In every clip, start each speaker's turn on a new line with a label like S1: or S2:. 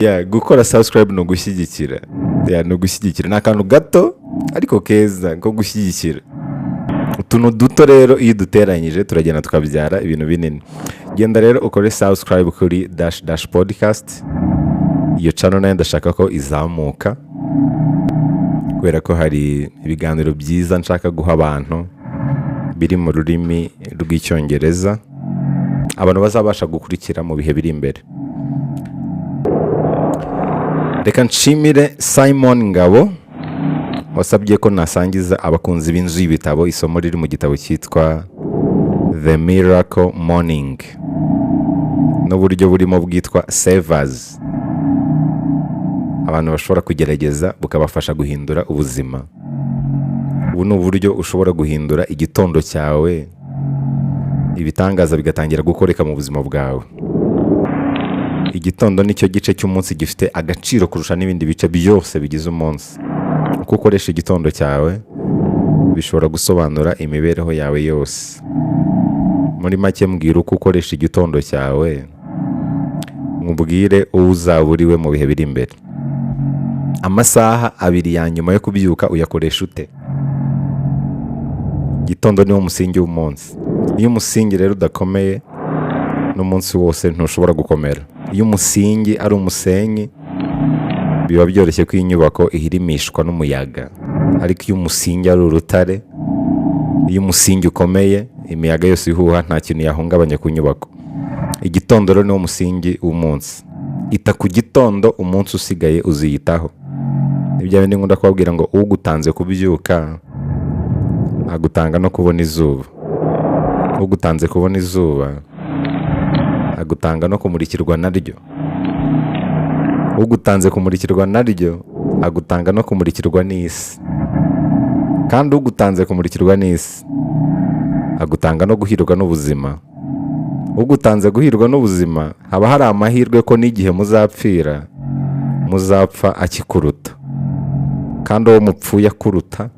S1: Yeah, gukora subscribe ni ugushyigikira. Yeah, ni ugushyigikira, ni akantu gato ariko keza ko gushyigikira. Utuntu duto rero iyo duteranyije turagenda tukabyara ibintu binini. Genda rero ukore subscribe kuri Dash Dash Podcast. Iyo channel nayo ndashaka ko izamuka, kubera ko hari ibiganiro byiza nshaka guha abantu biri mu rurimi rw'Icyongereza, abantu bazabasha gukurikira mu bihe biri imbere. Reka nshimire Simon Ngabo wasabye ko nasangiza abakunzi b'inzu y'ibitabo isomo riri mu gitabo cyitwa The Miracle Morning n'uburyo burimo bwitwa Savers, abantu bashobora kugerageza bukabafasha guhindura ubuzima. Ubu ni uburyo ushobora guhindura igitondo cyawe, ibitangaza bigatangira gukoreka mu buzima bwawe. Igitondo nicyo gice cy'umunsi gifite agaciro kurusha n'ibindi bice byose bigize umunsi. Uko ukoresha igitondo cyawe bishobora gusobanura imibereho yawe yose. Muri make, mbwira uko ukoresha igitondo cyawe, mubwire uwo uzaba uriwe mu bihe biri imbere. Amasaha 2 ya nyuma yo kubyuka uyakoresha ute? Igitondo niwo musingi w'umunsi. Iyo umusingi rero udakomeye, n'umunsi wose ntushobora gukomera. Iyo umusingi ari umusenyi, biba byoroshye ko inyubako ihirimishwa n'umuyaga, ariko iyo umusingi ari urutare, iyo umusingi ukomeye, imiyaga yose ihuha nta kintu yahungabanya ku nyubako. Igitondo rero niwo musingi w'umunsi. Ita ku gitondo, umunsi usigaye uziyitaho. Ni bya bindi nkunda kubabwira ngo ugutanze kubyuka agutanga no kubona izuba, ugutanze kubona izuba agutanga no kumurikirwa naryo, ugutanze kumurikirwa naryo agutanga no kumurikirwa n'isi, kandi ugutanze kumurikirwa n'isi agutanga no guhirwa n'ubuzima. Ugutanze guhirwa n'ubuzima, haba hari amahirwe ko n'igihe muzapfira muzapfa akikuruta, kandi uwo mupfuye akuruta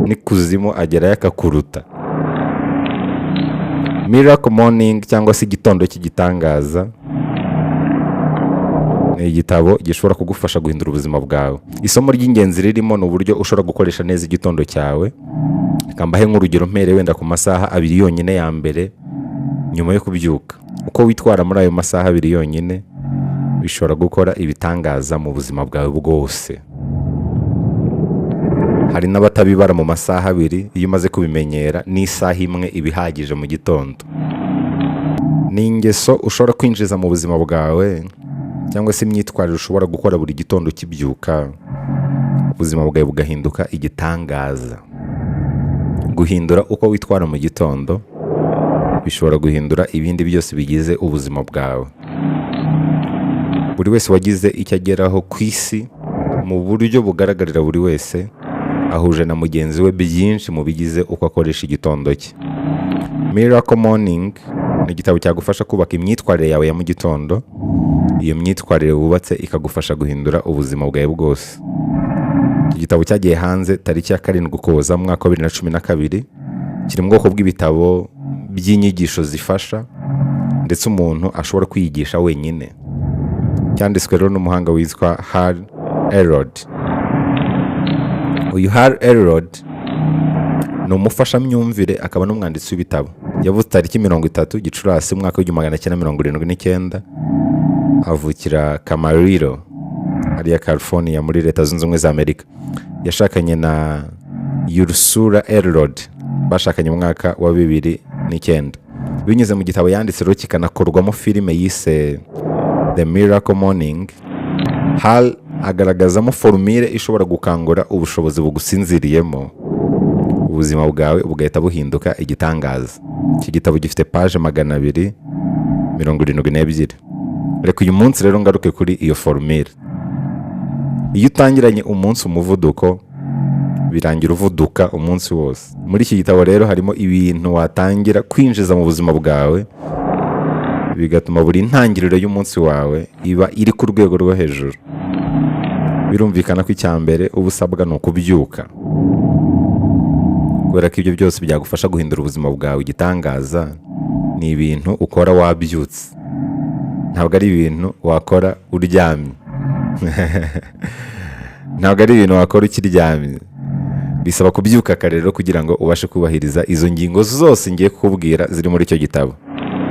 S1: n'ikuzimu agerayo akakuruta. Miracle Morning cyangwa se Igitondo cy'igitangaza ni igitabo gishobora kugufasha guhindura ubuzima bwawe. Isomo ry'ingenzi ririmo ni uburyo ushobora gukoresha neza igitondo cyawe. Reka mbahe nk'urugero mpere wenda ku masaha 2 yonyine ya mbere nyuma yo kubyuka. Uko witwara muri ayo masaha 2 yonyine bishobora gukora ibitangaza mu buzima bwawe bwose. Hari n'abatabibara mu masaha 2. Iyo umaze kubimenyera, n'isaha imwe iba ihagije mu gitondo. Ni ingeso ushobora kwinjiza mu buzima bwawe cyangwa se imyitwarire ushobora gukora buri gitondo ukibyuka, ubuzima bwawe bugahinduka igitangaza. Guhindura uko witwara mu gitondo bishobora guhindura ibindi byose bigize ubuzima bwawe. Buri wese wagize icyo ageraho ku isi mu buryo bugaragarira buri wese ahuje na mugenzi we byinshi mu bigize uko akoresha igitondo cye. Miracle Morning ni igitabo cyagufasha kubaka imyitwarire yawe ya mu gitondo. Iyo myitwarire wubatse ikagufasha guhindura ubuzima bwawe bwose. Iki gitabo cyagiye hanze tariki ya 7 Ukuboza mu mwaka wa 2012. Kiri mu bwoko bw'ibitabo by'inyigisho zifasha ndetse umuntu ashobora kwiyigisha wenyine. Cyanditswe rero n'umuhanga witwa Hal Elrod. Uyu Hal Elrod ni umufashamyumvire akaba n'umwanditsi w'ibitabo. Yavutse tariki 30 Gicurasi mu mwaka w'1979, avukira Camarillo hariya California muri Leta Zunze Ubumwe za Amerika. Yashakanye na Ursula Elrod, bashakanye mu mwaka wa 2009. Binyuze mu gitabo yanditse rero kikanakorwamo filime yise The Miracle Morning, Hal agaragazamo formule ishobora gukangura ubushobozi bugusinziriyemo, ubuzima bwawe bugahita buhinduka igitangaza. Iki gitabo gifite paje 272. Reka uyu munsi rero ngaruke kuri iyo formule. Iyo utangiranye umunsi umuvuduko, birangira uvuduka umunsi wose. Muri iki gitabo rero harimo ibintu watangira kwinjiza mu buzima bwawe, bigatuma buri ntangiriro y'umunsi wawe iba iri ku rwego rwo hejuru. Birumvikana ko icya mbere uba usabwa ni ukubyuka, kubera ko ibyo byose byagufasha guhindura ubuzima bwawe igitangaza ni ibintu ukora wabyutse, ntabwo ari ibintu wakora uryamye. Ntabwo ari ibintu wakora ukiryamye. Bisaba kubyuka kare rero kugira ngo ubashe kubahiriza izo ngingo zose ngiye kukubwira ziri muri icyo gitabo.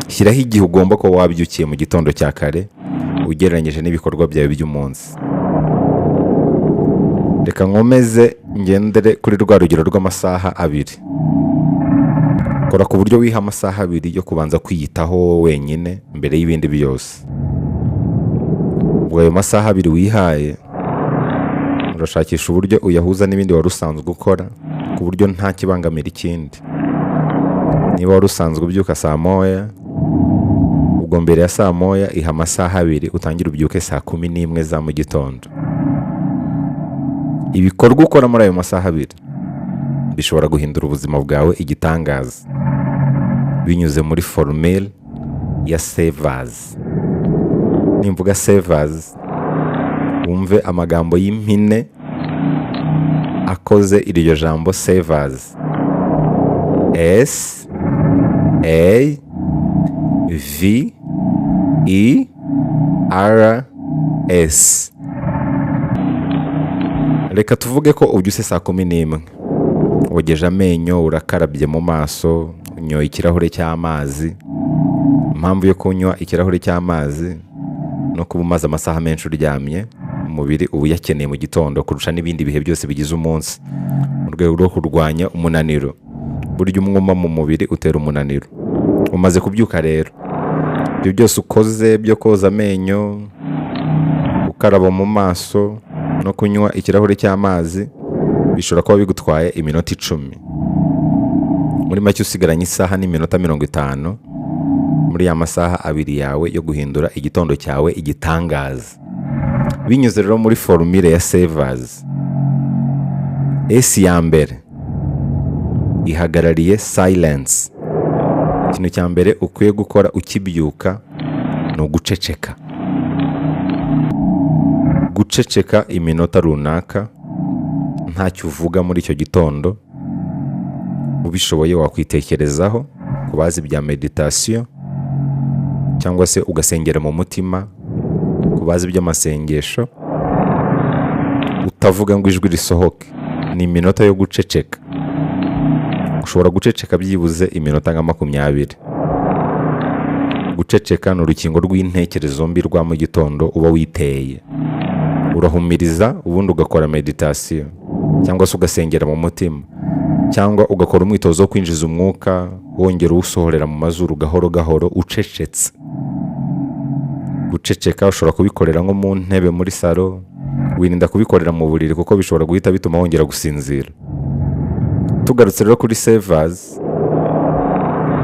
S1: Shyiraho igihe ugomba kuba wabyukiye mu gitondo cya kare ugereranyije n'ibikorwa byawe by'umunsi. Reka nkomeze ngendere kuri rwa rugero rw'amasaha 2. Kora ku buryo wiha amasaha 2 yo kubanza kwiyitaho wowe wenyine mbere y'ibindi byose. Ubwo ayo masaha 2 wihaye, urashakisha uburyo uyahuza n'ibindi wari usanzwe ukora, ku buryo nta kibangamira ikindi. Niba wari usanzwe ubyuka saa 1, ubwo mbere ya saa 1 iha amasaha 2, utangire ubyuke saa 11 za mu gitondo. Ibikorwa ukora muri ayo masaha 2 bishobora guhindura ubuzima bwawe igitangaza, binyuze muri formule ya SAVERS. Nimvuga SAVERS, wumve amagambo y'impine akoze iryo jambo SAVERS: S A V E R S. Reka tuvuge ko ubyutse saa 11, wogeje amenyo, urakarabye mu maso, unyoye ikirahure cy'amazi. Impamvu yo kunywa ikirahure cy'amazi no kuba umaze amasaha menshi uryamye, umubiri uba uyakeneye mu gitondo kurusha n'ibindi bihe byose bigize umunsi, mu rwego rwo kurwanya umunaniro. Burya umwuma mu mubiri utera umunaniro. Umaze kubyuka rero, ibyo byose ukoze byo koza amenyo, gukaraba mu maso no kunywa ikirahure cy'amazi bishobora kuba bigutwaye iminota 10. Muri make, usigaranye isaha n'iminota 50 muri ya masaha 2 yawe yo guhindura igitondo cyawe igitangaza, binyuze rero muri formule ya SAVERS. S ya mbere ihagarariye silence. Ikintu cya mbere ukwiye gukora ukibyuka ni uguceceka, guceceka iminota runaka ntacyo uvuga muri icyo gitondo. Ubishoboye wakwitekerezaho, ku bazi bya meditasiyo, cyangwa se ugasengera mu mutima, ku bazi iby'amasengesho, utavuga ngo ijwi risohoke. Ni iminota yo guceceka. Ushobora guceceka byibuze iminota nka 20. Guceceka ni urukingo rw'intekerezo mbi rwa mu gitondo uba witeye. Urahumiriza, ubundi ugakora meditasiyo, cyangwa se ugasengera mu mutima, cyangwa ugakora umwitozo wo kwinjiza umwuka wongera uwusohorera mu mazuru gahoro gahoro ucecetse. Guceceka ushobora kubikorera nko mu ntebe muri salo. Wirinda kubikorera mu buriri kuko bishobora guhita bituma wongera gusinzira. Tugarutse rero kuri SAVERS,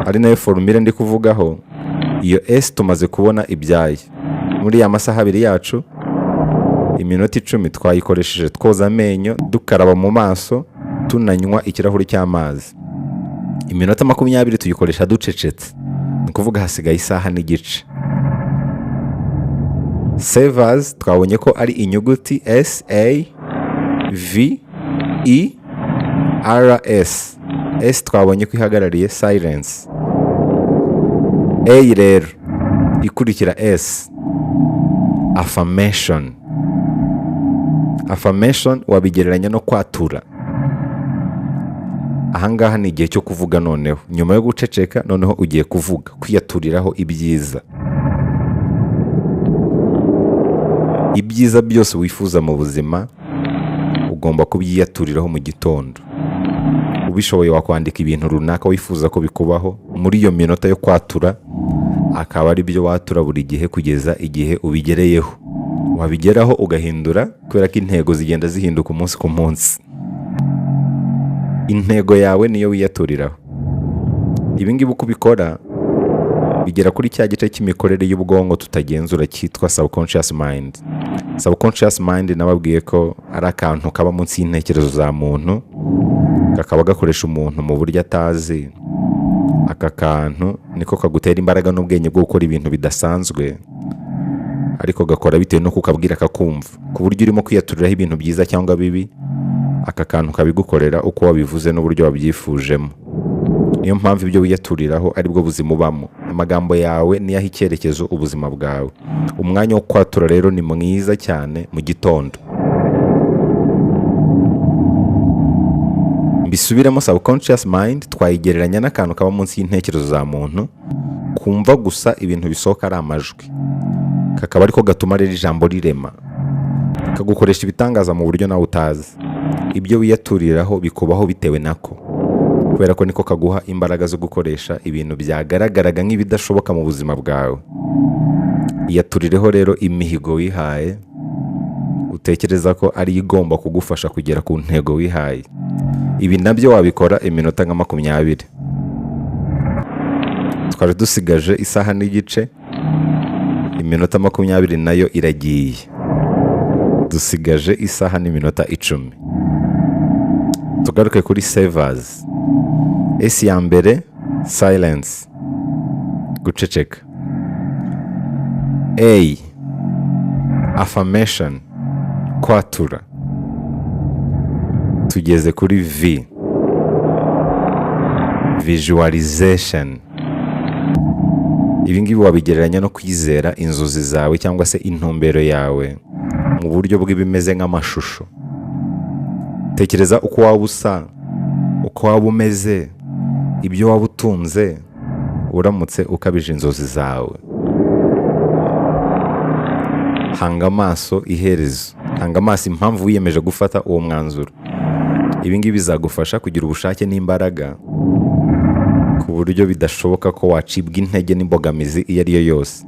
S1: ari nayo formule ndi kuvugaho, iyo S tumaze kubona ibyayo. Muri ya masaha 2 yacu, iminota 10 twayikoresheje twoza amenyo, dukaraba mu maso, tunanywa ikirahuri cy'amazi. Iminota 20 tuyikoresha ducecetse. Ni ukuvuga hasigaye isaha n'igice. SAVERS twabonye ko ari inyuguti S A V E R S. S twabonye ko ihagarariye silence. A rero ikurikira S, affirmation. Affirmation wabigereranya no kwatura. Ahangaha ni igihe cyo kuvuga noneho. Nyuma yo guceceka, noneho ugiye kuvuga, kwiyaturiraho ibyiza, ibyiza byose wifuza mu buzima ugomba kubyiyaturiraho mu gitondo. Ubishoboye wakwandika ibintu runaka wifuza ko bikubaho muri iyo minota yo kwatura, akaba ari byo watura buri gihe kugeza igihe ubigereyeho. Wabigeraho ugahindura, kubera ko intego zigenda zihinduka umunsi ku munsi. Intego yawe niyo wiyaturiraho. Ibi ngibi uko ubikora bigera kuri cya gice cy'imikorere y'ubwonko tutagenzura cyitwa subconscious mind. Subconscious mind nababwiye ko ari akantu kaba munsi y'intekerezo za muntu, kakaba gakoresha umuntu mu buryo atazi. Aka kantu niko kagutera imbaraga n'ubwenge bwo gukora ibintu bidasanzwe, ariko gakora bitewe n'uko ukabwira kakumva, ku buryo urimo kwiyaturiraho ibintu byiza cyangwa bibi, aka kantu kabigukorera uko wabivuze n'uburyo wabyifujemo. Niyo mpamvu ibyo wiyaturiraho aribwo buzima ubamo. Amagambo yawe niyo aha icyerekezo ubuzima bwawe. Umwanya wo kwatura rero ni mwiza cyane mu gitondo. Mbisubiremo, subconscious mind twayigereranya n'akantu kaba munsi y'intekerezo za muntu, kumva gusa ibintu bisohoka ari amajwi, kakaba ariko gatuma rero ijambo rirema, kagukoresha ibitangaza mu buryo nawe utazi. Ibyo wiyaturiraho bikubaho bitewe nako, kubera ko niko kaguha imbaraga zo gukoresha ibintu byagaragaraga nk'ibidashoboka mu buzima bwawe. Iyaturireho rero imihigo wihaye, utekereza ko ari igomba kugufasha kugera ku ntego wihaye. Ibi nabyo wabikora iminota nka 20. Twari dusigaje isaha n'igice, iminota 20 nayo iragiye, dusigaje isaha n'iminota 10. Tugaruke kuri SAVERS. S ya mbere, silence, guceceka. A, affirmation, kwatura. Tugeze kuri V, visualization. Ibi ngibi wabigereranya no kwizera inzozi zawe cyangwa se intumbero yawe mu buryo bw'ibimeze nk'amashusho. Tekereza uko waba usa, uko waba umeze, ibyo waba utunze uramutse ukabije inzozi zawe. Hanga amaso iherezo, hanga amaso impamvu wiyemeje gufata uwo mwanzuro. Ibi ngibi bizagufasha kugira ubushake n'imbaraga ku buryo bidashoboka ko wacibwa intege n'imbogamizi iyo ari yo yose.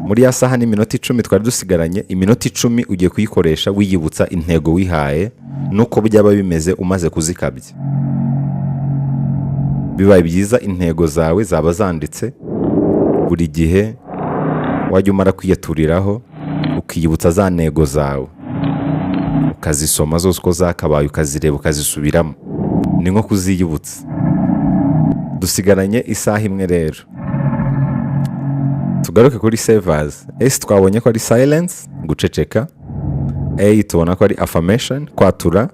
S1: Muri ya saha n'iminota 10 twari dusigaranye, iminota 10 ugiye kuyikoresha wiyibutsa intego wihaye n'uko byaba bimeze umaze kuzikabya. Bibaye byiza intego zawe zaba zanditse. Buri gihe wajya umara kwiyaturiraho, ukiyibutsa za ntego zawe, ukazisoma zose uko zakabaye, ukazireba, ukazisubiramo, ni nko kuziyibutsa. Dusigaranye isaha imwe rero. Tugaruke kuri SAVERS. S twabonye ko ari silence, guceceka. A tubona ko ari affirmation, kwatura.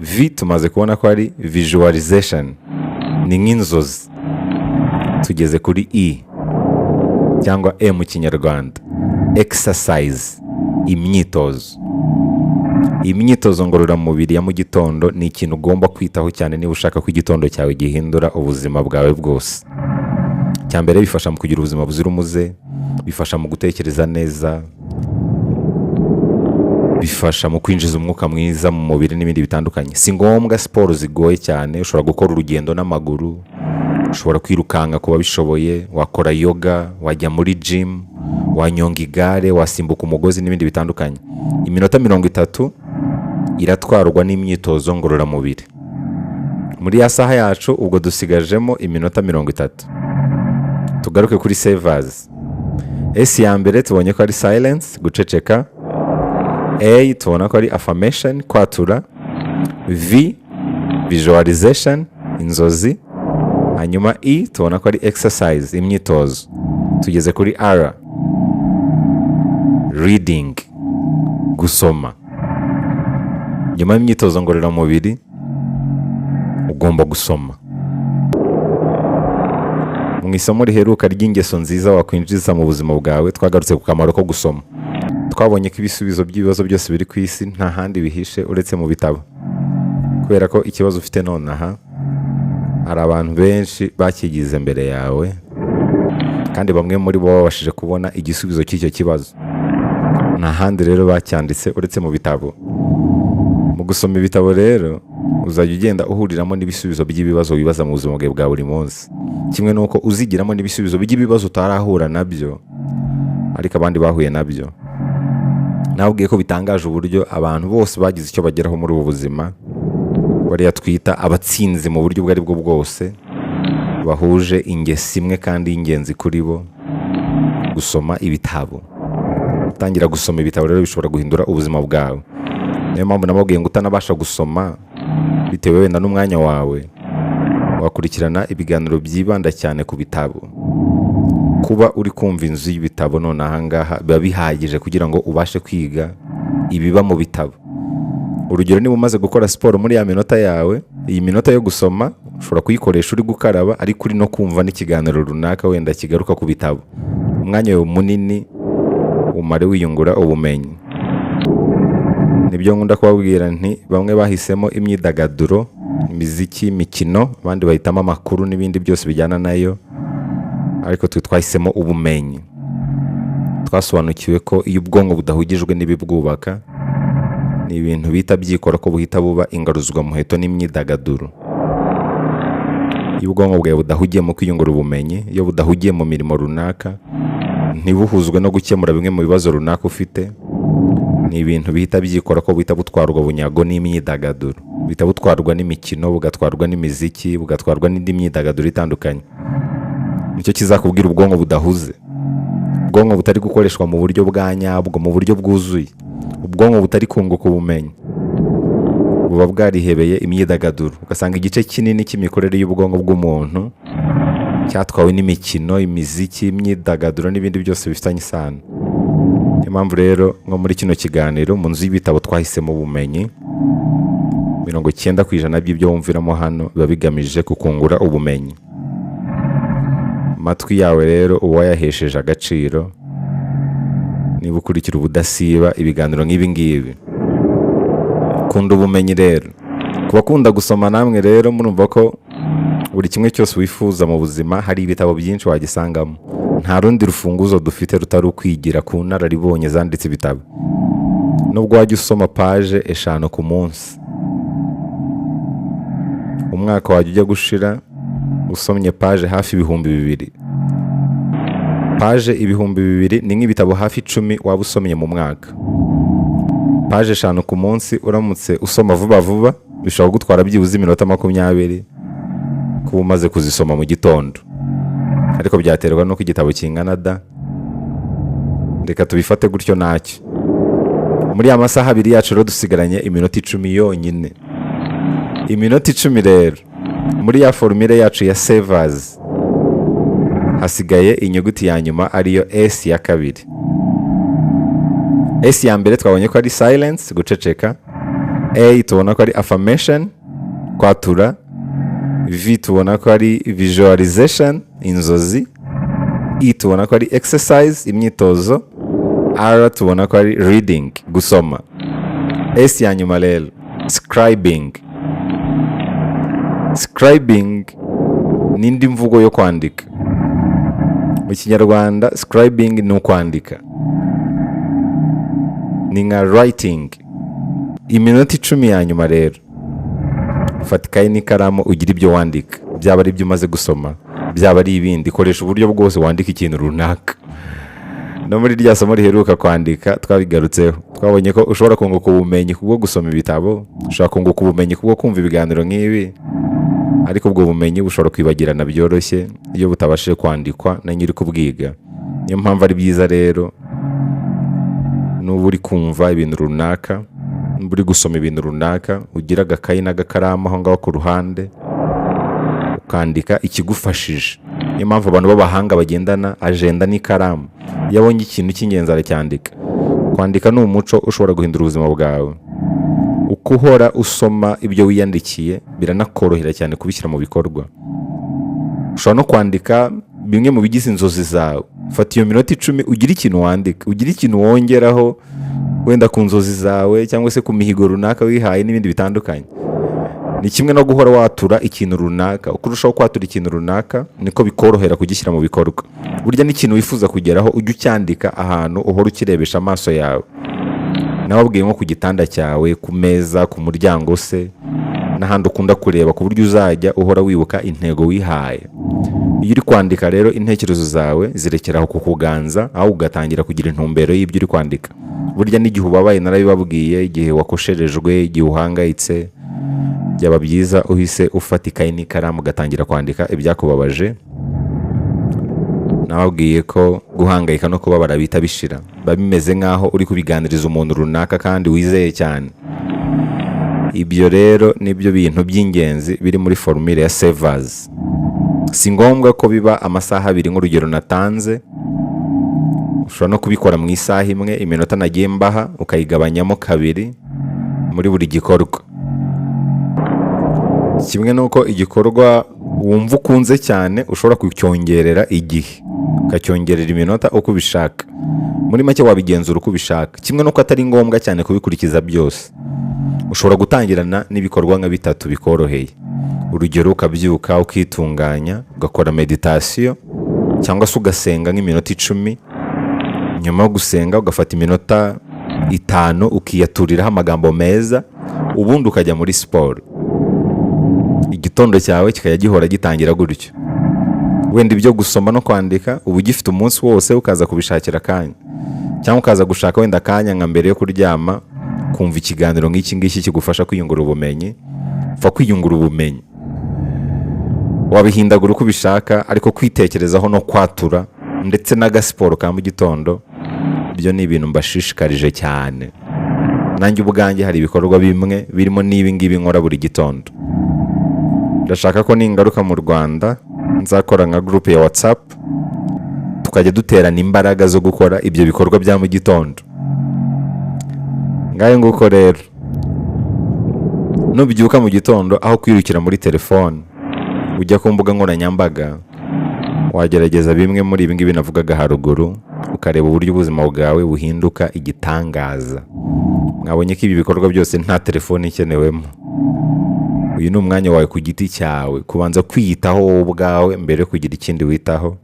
S1: V tumaze kubona ko ari visualization, ni nk'inzozi. Tugeze kuri E cyangwa E mu Kinyarwanda, exercise, imyitozo. Imyitozo ngororamubiri ya mu gitondo ni ikintu ugomba kwitaho cyane niba ushaka ko igitondo cyawe gihindura ubuzima bwawe bwose. Cya mbere, bifasha mu kugira ubuzima buzira umuze, bifasha mu gutekereza neza, bifasha mu kwinjiza umwuka mwiza mu mubiri n'ibindi bitandukanye. Si ngombwa siporo zigoye cyane. Ushobora gukora urugendo n'amaguru, ushobora kwirukanka ku babishoboye, wakora yoga, wajya muri gym, wanyonga igare, wasimbuka umugozi n'ibindi bitandukanye. Iminota 30 iratwarwa n'imyitozo ngororamubiri muri ya saha yacu. Ubwo dusigajemo iminota 30. Tugaruke kuri SAVERS. S ya mbere tubonye ko ari silence, guceceka. A tubona ko ari affirmation, kwatura. V, visualization, inzozi. Hanyuma E tubona ko ari exercise, imyitozo. Tugeze kuri R, reading, gusoma. Nyuma y'imyitozo ngororamubiri ugomba gusoma. Mu isomo riheruka ry'ingeso nziza wakwinjiza mu buzima bwawe, twagarutse ku kamaro ko gusoma. Twabonye ko ibisubizo by'ibibazo byose biri ku isi nta handi bihishe uretse mu bitabo, kubera ko ikibazo ufite nonaha hari abantu benshi bakigize mbere yawe, kandi bamwe muri bo babashije kubona igisubizo cy'icyo kibazo. Nta handi rero bacyanditse uretse mu bitabo. Mu gusoma ibitabo rero uzajya ugenda uhuriramo n'ibisubizo by'ibibazo wibaza mu buzima bwawe bwa buri munsi, kimwe n'uko uzigiramo n'ibisubizo by'ibibazo utarahura nabyo ariko abandi bahuye nabyo. Nabwiye ko bitangaje uburyo abantu bose bagize icyo bageraho muri ubu buzima, bariya twita abatsinzi mu buryo ubwo ari bwo bwose, bahuje ingeso imwe kandi y'ingenzi kuri bo: gusoma ibitabo. Gutangira gusoma ibitabo rero bishobora guhindura ubuzima bwawe. Niyo mpamvu nababwiye ngo utanabasha gusoma bitewe wenda n'umwanya wawe, wakurikirana ibiganiro byibanda cyane ku bitabo. Kuba uri kumva inzu y'ibitabo none aha ngaha biba bihagije kugira ngo ubashe kwiga ibiba mu bitabo. Urugero, niba umaze gukora siporo muri ya minota yawe, iyi minota yo gusoma Ushobora kuyikoresha uri gukaraba ariko uri no kumva n'ikiganiro runaka wenda kigaruka ku bitabo. Umwanya wawe munini umare wiyungura ubumenyi. Nibyo nkunda kubabwira nti bamwe bahisemo imyidagaduro, imiziki, imikino, abandi bahitamo amakuru n'ibindi byose bijyana nayo, ariko twe twahisemo ubumenyi. Twasobanukiwe ko iyo ubwonko budahugijwe n'ibibwubaka, ni ibintu bihita byikora ko buhita buba ingaruzwamuheto n'imyidagaduro. Iyo ubwonko bwawe budahugiye mu kwiyungura ubumenyi, iyo budahugiye mu mirimo runaka, ntibuhuzwe no gukemura bimwe mu bibazo runaka ufite, ni ibintu bihita byikora ko buhita butwarwa bunyago n'imyidagaduro, buhita butwarwa n'imikino, bugatwarwa n'imiziki, bugatwarwa n'indi myidagaduro itandukanye. Nicyo kizakubwira ubwonko budahuze, ubwonko butari gukoreshwa mu buryo bwa nyabwo, mu buryo bwuzuye, ubwonko butari kunguka ubumenyi, buba bwarihebeye imyidagaduro. Ugasanga igice kinini cy'imikorere y'ubwonko bw'umuntu cyatwawe n'imikino, imiziki, imyidagaduro n'ibindi byose bifitanye isano. Niyo mpamvu rero nko muri kino kiganiro mu nzu y'ibitabo twahisemo ubumenyi. 90% by'ibyo wumviramo hano biba bigamije kukungura ubumenyi. Amatwi yawe rero uba wayahesheje agaciro niba ukurikira ubudasiba ibiganiro nk'ibi ngibi. Kunda ubumenyi rero. Ku bakunda gusoma namwe rero, murumva ko buri kimwe cyose wifuza mu buzima hari ibitabo byinshi wagisangamo. Nta rundi rufunguzo dufite rutari ukwigira ku nararibonye zanditse ibitabo. Nubwo wajya usoma paje 5 ku munsi, umwaka wajya ujya gushira usomye paje hafi 2000. Paje 2000 ni nk'ibitabo hafi 10 waba usomye mu mwaka. Paje 5 ku munsi, uramutse usoma vuba vuba bishobora kugutwara byibuze iminota 20 kuba umaze kuzisoma mu gitondo, ariko byaterwa n'uko igitabo kingana da. Reka tubifate gutyo ntacyo. Muri ya masaha 2 yacu rero dusigaranye iminota 10 yonyine. Iminota 10 rero, muri ya formule yacu ya SAVERS hasigaye inyuguti ya nyuma, ariyo S ya kabiri. S ya mbere twabonye ko ari silence, guceceka. A tubona ko ari affirmation, kwatura. V tubona ko ari visualization, inzozi. E tubona ko ari exercise, imyitozo. R tubona ko ari reading, gusoma. S ya nyuma rero, scribing. Scribing ni indi mvugo yo kwandika. Mu Kinyarwanda scribing ni ukwandika, ni nka writing. Iminota 10 ya nyuma rero, fata ikayi n'ikaramu ugire ibyo wandika, byaba ari ibyo umaze gusoma, byaba ari ibindi, koresha uburyo bwose wandika ikintu runaka. No muri rya somo riheruka kwandika twabigarutseho. Twabonye ko ushobora kunguka ubumenyi kubwo gusoma ibitabo, ushobora kunguka ubumenyi kubwo kumva ibiganiro nk'ibi, ariko ubwo bumenyi bushobora kwibagirana byoroshye iyo butabashije kwandikwa na nyiri kubwiga. Niyo mpamvu ari byiza rero, nuba uri kumva ibintu runaka, nuba uri gusoma ibintu runaka, ugira agakayi n'agakaramu aho ngaho ku ruhande, ukandika ikigufashije. Niyo mpamvu abantu b'abahanga bagendana ajenda n'ikaramu. Iyo abonye ikintu cy'ingenzi aracyandika. Kwandika ni umuco ushobora guhindura ubuzima bwawe. Uko uhora usoma ibyo wiyandikiye, biranakorohera cyane kubishyira mu bikorwa. Ushobora no kwandika bimwe mu bigize inzozi zawe. Fata iyo minota 10 ugire ikintu wandika, ugire ikintu wongeraho wenda ku nzozi zawe cyangwa se ku mihigo runaka wihaye n'ibindi bitandukanye. Ni kimwe no guhora watura ikintu runaka. Uko urushaho kwatura ikintu runaka, niko bikorohera kugishyira mu bikorwa. Burya n'ikintu wifuza kugeraho ujye ucyandika ahantu uhora ukirebesha amaso yawe. Nababwiye nko ku gitanda cyawe, ku meza, ku muryango se n'ahandi ukunda kureba, ku buryo uzajya uhora wibuka intego wihaye. Iyo uri kwandika rero, intekerezo zawe zirekeraho kukuganza, aho ugatangira kugira intumbero y'ibyo uri kwandika. Burya n'igihe ubabaye, narabibabwiye, igihe wakosherejwe, igihe uhangayitse, byaba byiza uhise ufata ikayi n'ikaramu ugatangira kwandika ibyakubabaje. Nababwiye ko guhangayika no kubabara bihita bishira. Biba bimeze nk'aho uri kubiganiriza umuntu runaka kandi wizeye cyane. Ibyo rero nibyo bintu by'ingenzi biri muri formule ya SAVERS. Si ngombwa ko biba amasaha 2 nk'urugero natanze. Ushobora no kubikora mu isaha imwe. Iminota nagiye mbaha ukayigabanyamo kabiri muri buri gikorwa. Kimwe n'uko igikorwa wumva ukunze cyane ushobora kucyongerera igihe, ukacyongerera iminota uko ubishaka. Muri make, wabigenzura uko ubishaka. Kimwe n'uko atari ngombwa cyane kubikurikiza byose, ushobora gutangirana n'ibikorwa nka bitatu bikoroheye. Urugero, ukabyuka, ukitunganya, ugakora meditasiyo cyangwa se ugasenga nk'iminota 10. Nyuma yo gusenga, ugafata iminota 5 ukiyaturiraho amagambo meza, ubundi ukajya muri siporo. Igitondo cyawe kikajya gihora gitangira gutyo. Wenda ibyo gusoma no kwandika uba ugifite umunsi wose, ukaza kubishakira akanya, cyangwa ukaza gushaka wenda akanya nka mbere yo kuryama, kumva ikiganiro nk'iki ngiki kigufasha kwiyungura ubumenyi. Pfa kwiyungura ubumenyi, wabihindagura uko ubishaka, ariko kwitekerezaho no kwatura ndetse n'agasiporo ka mu gitondo byo ni ibintu mbashishikarije cyane. Nanjye ubwanjye hari ibikorwa bimwe birimo n'ibi ngibi nkora buri gitondo. Ndashaka ko ningaruka mu Rwanda nzakora nka groupe ya WhatsApp, tukajya duterana imbaraga zo gukora ibyo bikorwa bya mu gitondo. Ngayo nguko rero, nubyuka mu gitondo, aho kwirukira muri telefone ujya ku mbuga nkoranyambaga, wagerageza bimwe muri ibi ngibi navugaga haruguru, ukareba uburyo ubuzima bwawe buhinduka igitangaza. Mwabonye ko ibi bikorwa byose nta telefone ikenewemo. Uyu ni umwanya wawe ku giti cyawe, kubanza kwiyitaho wowe ubwawe mbere yo kugira ikindi witaho.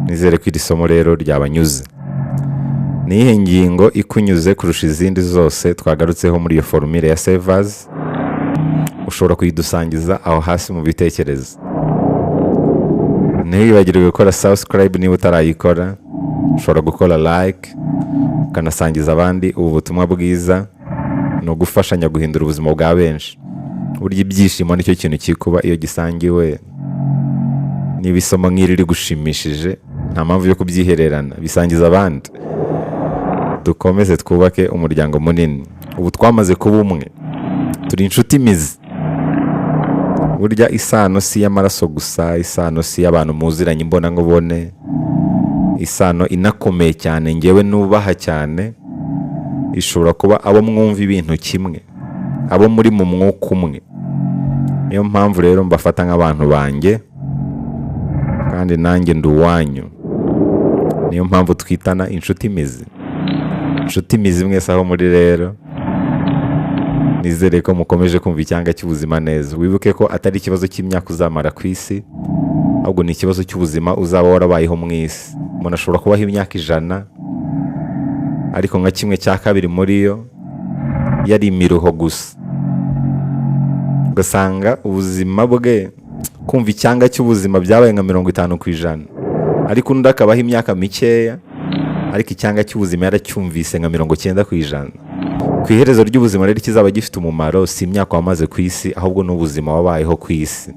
S1: Nizere ko iri somo rero ryabanyuze. Ni iyihe ngingo ikunyuze kurusha izindi zose twagarutseho muri iyo formule ya Savers? Ushobora kuyidusangiza aho hasi mu bitekerezo. Ntiwibagirwe gukora subscribe niba utarayikora. Ushobora gukora like, ukanasangiza abandi ubu butumwa bwiza. Ni ugufashanya guhindura ubuzima bwa benshi. Burya ibyishimo nicyo kintu kikuba iyo gisangiwe. Niba isomo nk'iri rigushimishije, nta mpamvu yo kubyihererana, bisangiza abandi. Dukomeze twubake umuryango munini. Ubu twamaze kuba umwe, turi inshuti imizi. Burya isano si iy'amaraso gusa, isano si iy'abantu muziranye imbonankubone. Isano inakomeye cyane, ngewe nubaha cyane, ishobora kuba abo mwumva ibintu kimwe, abo muri mu mwuka umwe. Niyo mpamvu rero mbafata nk'abantu banjye, kandi nanjye ndi uwanyu. Niyo mpamvu twitana inshuti imizi. Inshuti imizi mwese aho muri rero, nizere ko mukomeje kumva icyanga cy'ubuzima neza. Wibuke ko atari ikibazo cy'imyaka uzamara ku isi, ahubwo ni ikibazo cy'ubuzima uzaba warabayeho mu isi. Umuntu ashobora kubaho imyaka 100, ariko nka kimwe cya kabiri muri yo yari imiruho gusa, ugasanga ubuzima bwe, kumva icyanga cy'ubuzima byabaye nka 50%. Ariko undi akabaho imyaka mikeya, ariko icyanga cy'ubuzima yaracyumvise nka 90%. Ku iherezo ry'ubuzima rero, ikizaba gifite umumaro si imyaka wamaze ku isi, ahubwo ni ubuzima wabayeho ku isi.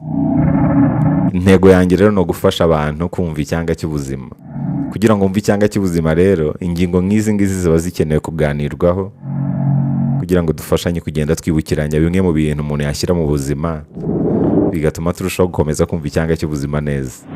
S1: Intego yanjye rero ni ugufasha abantu kumva icyanga cy'ubuzima. Kugira ngo wumve icyanga cy'ubuzima rero, ingingo nk'izi ngizi ziba zikenewe kuganirwaho, kugira ngo dufashanye kugenda twibukiranya bimwe mu bintu umuntu yashyira mu buzima, bigatuma turushaho gukomeza kumva icyanga cy'ubuzima neza.